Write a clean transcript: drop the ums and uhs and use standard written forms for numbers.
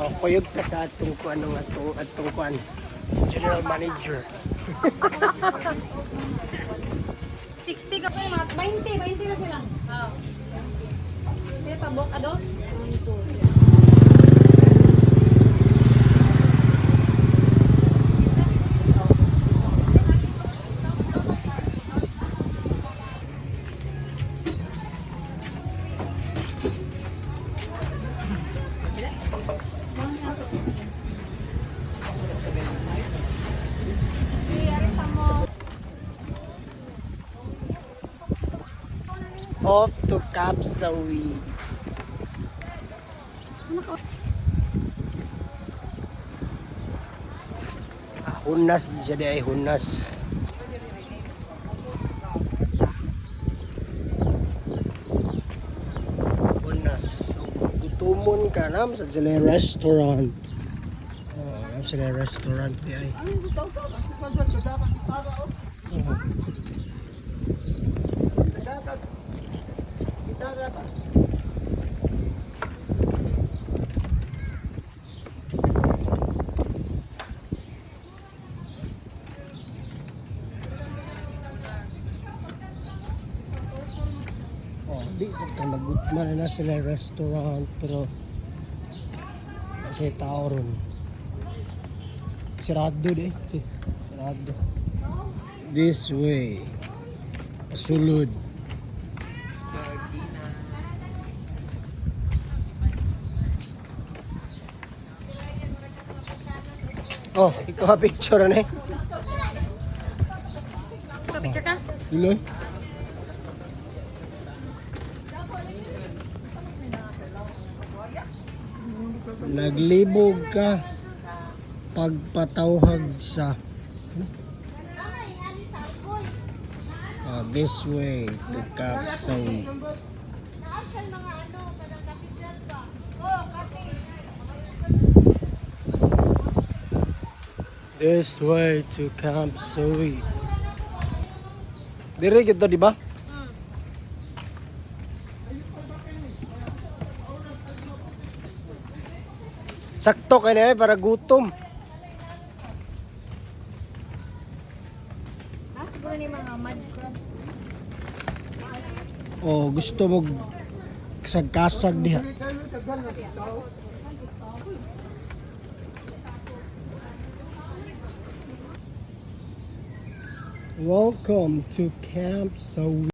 Oh, kuyog ka sa atong kuan ng atong kuan. General manager. 60 ka pa yung mga 20, 20 na sila. Oo. Sige, pabok adult. 1, 2, Off to Kapsawi. Ah, hunas di siya di ay hunas. Hunas. So, gutumon ka na sa sila restaurant. Oh, nam sila restaurant di ay. Oh. Oh, di sa kalagutman na sila restaurant pero kasi tao ron. Sarado di. Eh. Sarado. This way. Sulod. Oh, ikaw picture na eh. Picture ka? Tuloy. Naglibog ka pagpatawhag sa ano? Ah, this way to Kapsawi. This way to Camp Sawi. Dire gito, di ba? Sakto kay na eh, para gutom. Ah, siguro ni mga mud crabs. O gusto mo kasag-kasag diha. Welcome to Camp Sawi.